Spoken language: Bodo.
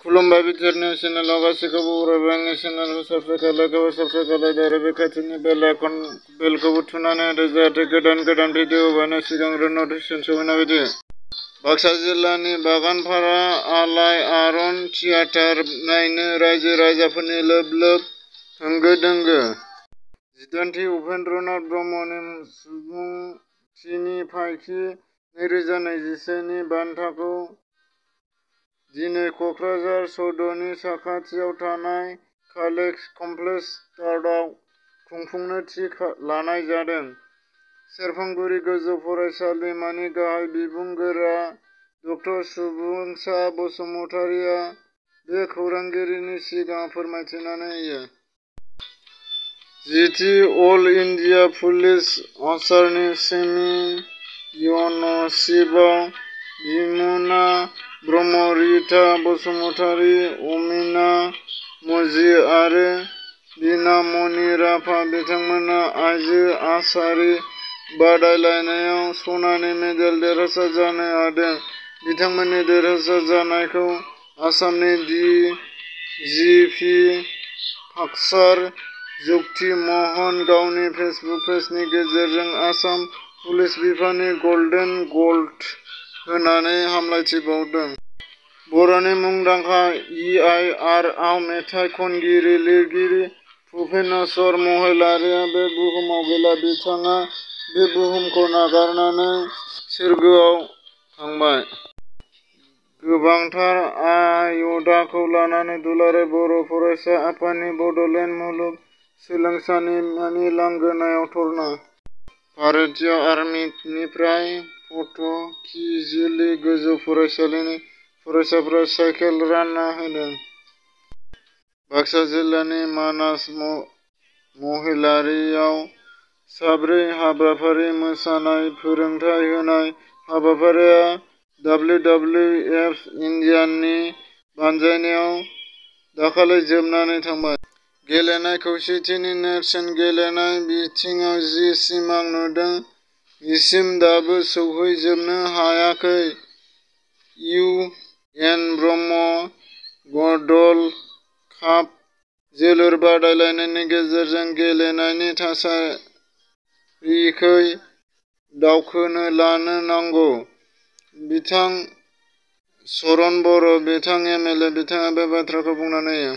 खुलुमबाय बिटिआर निउस चेनेलाव गासैखौबो बरायबाय। आंनि चेनेलखौ साबस्क्राइब खालायदो आरो बे खाथिनि बेलखौबो थुनानै होदो जाहाथे गोदान भिडिअ होबानो सिगांग्रो नटिफिकेसन सहैनाय बायदि। बाक्सा जिल्लानि बागानपारा आलायारन थियेटार नायनो रायजो राजाफोरनि लोब होंगो दोंगो। जिदानथि उपेन्द्रनाथ ब्रह्मनि सुबुंथिनि फायखि 2021 नि बान्थाखौ दिनै कक्राझार सौदुनि साखाथियाव थानाय कमप्लेक्स टार्टआव खुंफुंनो थि लानाय जादों। सेरफांगुरि गोजौ फरायसालिमानि गाहाय बिबुंगोरा ड सुबुंसा बसुमतारिया बे खौरांगिरिनि सिगाङाव फोरमायथिनानै होयो। 10थि अल इन्डिया पुलिस आर्चारि चेम्पियनशिपआव बिमुना ब्रह्म, रिता बसुमतारि, अमिना मुजि आरो बिनामणि राभा बिथांमोना आइजो आर्चारि बादायलायनायाव सनानि मेडेल देरहासार जानो हादों। बिथांमोननि देरहासार जानायखौ आसामनि डि.जि.पि. फाक्सार ज्योति महन गावनि फेसबुक पेजनि गेजेरजों आसाम पुलिस बिफाननि गल्डेन गल्ड होनानै हामलायथि बाउदों। बर'नि मुंदांखा इ.आइ.आर.आव मेथाइ खनगिरि लिरगिरि भुपेनचर महिलारिआ बे बुहुमाव गैला। बिथाङा बे बुहुमखौ नागारनानै सोरगोआव थांबाय। गोबांथार आयदाखौ लानानै दुलाराय बर' फरायसा आफादनि बड'लेण्ड मुलुग सोलोंसालिमानि लांगोनायाव धर्ना। भारतीय आर्मीनिफ्राय फट'खिजुलि गोजौ फरायसालिनि फरायसाफोरा साइकेल रानना होदों। बाक्सा जिल्लानि मानास महिलारियाव साब्रै हाबाफारि मोसानाय फोरोंथाय होनाय हाबाफारिया WWF इन्डियानि बानजायनायाव दाखालि जोबनानै थांबाय। गेलेनाय खौसेथिनि नेरसोन गेलेनाय बिथिङाव जि सिमां नुदों बिसिम दाबो सौहैजोबनो हायाखै। इउ एन ब्रह्म ग'ल्ड काप जोलुर बादायलायनायनि गेजेरजों गेलेनायनि थासारिखै दावखोनो लानो नांगौ। बिथां चरण बर', बिथां एम.एल.ए. बिथाङा बे बाथ्राखौ बुंनानै होयो।